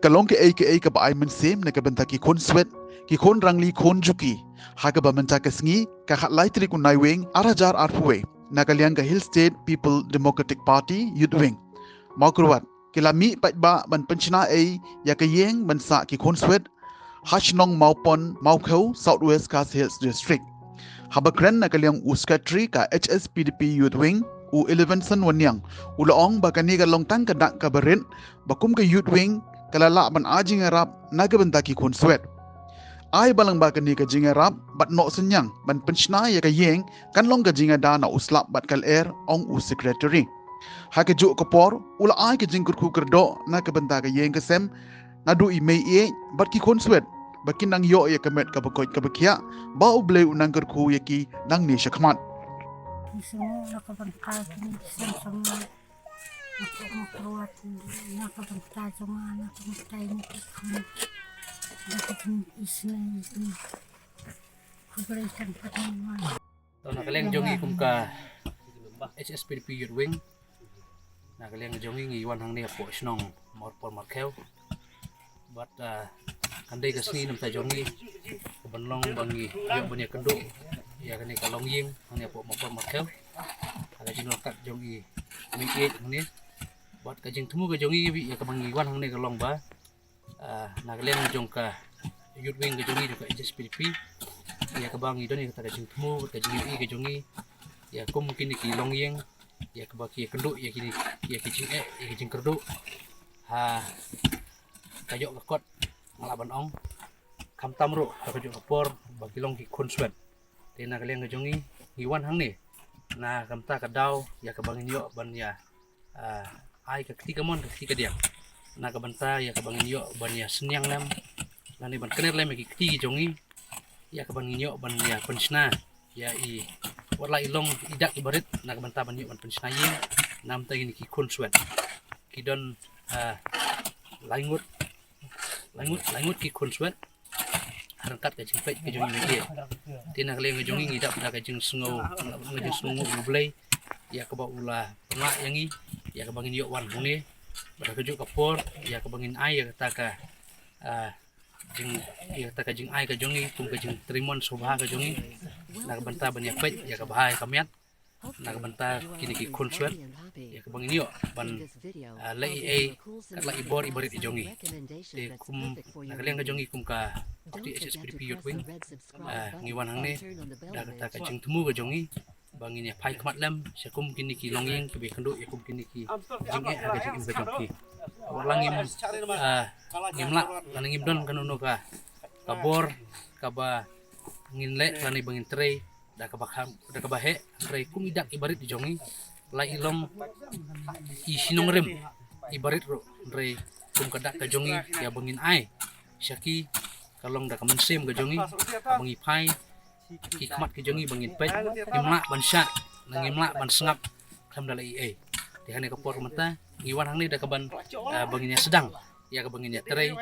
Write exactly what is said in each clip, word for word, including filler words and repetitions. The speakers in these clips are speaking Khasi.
Ka long kaei kaei kaba ai mynsiem na ka bynta ki khun swet, ki khun rangli khun juki. Ha kaba mynta ka sngi, ka khatlai tarik u Naiwieng, ar hajar arphew wei, na ka liang ka Hill State People Democratic Party Youth Wing, Mawkyrwat, ki la mih paidbah ban pynshna ei ïa ka ïing ban sah ki khun swet ha shnong Mawpon, Mawkhew, South West Khasi Hills District. Haba kren na ka liang u Secretary ka H S P D P Youth Wing, u Elevenson Wanniang, u la ong ba kane ka long tang ka dak kaba rit ba kum ka Youth Wing ka la lah ban ai jingïarap na ka bynta ki khun swet. Ai balang ba kane ka jingïarap bad noh synñiang ban pynshna ïa ka ïing kan long ka jingïada na u slap bad ka lyer, ong u Secretary. Ha kajuh ka por, u la ai ka jingkyrkhu kyrdoh na ka bynta ka ïing ka sem naduh i mei ïeit bad ki khun swet ba kin nang ïoh ïa ka met kaba koit kaba khiah ba U Blei u nang kyrkhu ïa ki nangne shakhmat. Ki sngew na ka bynta kine ki sem jong nga, na ka bynta jong nga, na ka bynta ine ki khun, na ka bynta isnei ine. Khublei shibun. To na ka liang jong ngi kum ka H S P D P Youth Wing, na ka liang jong ngi ngi wan hangne hapoh shnong Mawpon Mawkhew. Bad, ah, kan dei ka sngi na ka bynta jong ngi kaban long ba ngi ïoh ban ïakynduh ïa kane ka longïing hangne hapoh Mawpon Mawkhew. Ha ka jingïaid jong i mei ïeit hangne. Bad ka jingthmu ka jong ngi ïa kaba ngi wan hangne ka long ba, ah, na ka liang jong ka Youth Wing ka jong ngi jong ka H S P D P, ïa kaba ngi don ïa kata ka jingthmu, ka jingïohi ka jong ngi ïa kum kine ki longïing, ïa kaba ki ïakynduh ïa kine, ïa ki jingeh, ïa ki jingkyrduh ha kajuh ka kot, nga lah ban ong, khamtam ruh ha kajuh ka por ba ki long ki khun swet. Te na ka liang ka jong ngi, ngi wan hangne na ka bynta ka daw ïa kaba ngin ïoh ban ïa, ah, ai ka kti kamon ka kti kadiang na ka bynta ïa kaba ngin ïoh ban ïa synñiang lem lane ban kner lem ïa ki kti ki jong ngi, ïa kaba ngin ïoh ban ïa pynshna ïa i, wat la i long i dak i barit, na ka bynta ban ïoh ban pynshna ïing na ka bynta kine ki khun swet. Ki don, ah, lai ngut, lai ngut, lai ngut ki khun swet. Ryngkat ka jingpeit ka jong i mei ïeit. Te na ka liang ka jong ngi ngi dap da ka jingsngew, ka jingsngew U Blei ïa kaba u la pynlah ïa ngi ïa kaba ngin ïoh wan hangne. Bad ha kajuh ka por ïa kaba ngin ai ïa kata ka, ah, jing, ïa kata ka jingai ka jong ngi kum ka jingtrei mon sngewbha ka jong ngi na ka bynta ban ïa peit ïa ka bha ïa ka miat na ka bynta kine ki khun swet, ïa kaba ngin ïoh ban, ah, leh ei ei kat la i bor i barit i jong ngi. Te kum na ka liang ka jong ngi kum ka party H S P D P Youth Wing, ah, ngi wan hangne da kata ka jingthmu ka jong ngi ba ngin ïa phai khmat lem sha kum kine ki longïing kiba ïakynduh ïa kum kine ki jingeh ha ka jingim ka jong ki. Wat la ngim, ah, ngim lah lane ngim don kano kano ka, ka bor kaba ngin leh lane ba ngin trei da kaba kham, da kaba heh, hynrei kum i dak i barit i jong ngi la i long i shnong rim i barit ruh, hynrei kum ka dak ka jong ngi ïa ba ngin ai sha ki ka long da ka mynsiem ka jong ngi, kaba ngi phai ki khmat ki jong ngi ba ngin peit, ngim lah ban shah, ngim lah ban sngap khlem da leh ei ei. Te hangne ka por mynta ngi wan hangne da kaban, ah, ba ngin ïa sdang ïa kaba ngin ïa trei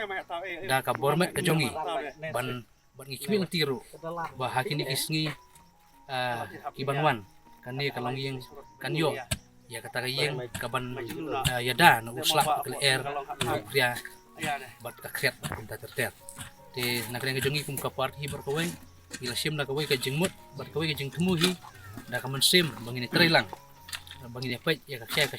da ka bor met ka jong ngi ban, bad ngi khmih lynti ruh ba ha kine ki sngi, ah, ki ban wan kane ka longïing kan ïoh ïa kata ka ïing kaban, ah, ïada na u slap, ka lyer, na u phria bad ka khriat bad kumta ter ter. Te na ka liang ka jong ngi kum ka party hi baroh kawei ngi la shim da kawei ka jingmut bad kawei ka jingthmu hi da ka mynsiem ba ngin ïa trei lang, ba ngin ïa peit ïa ka khia ka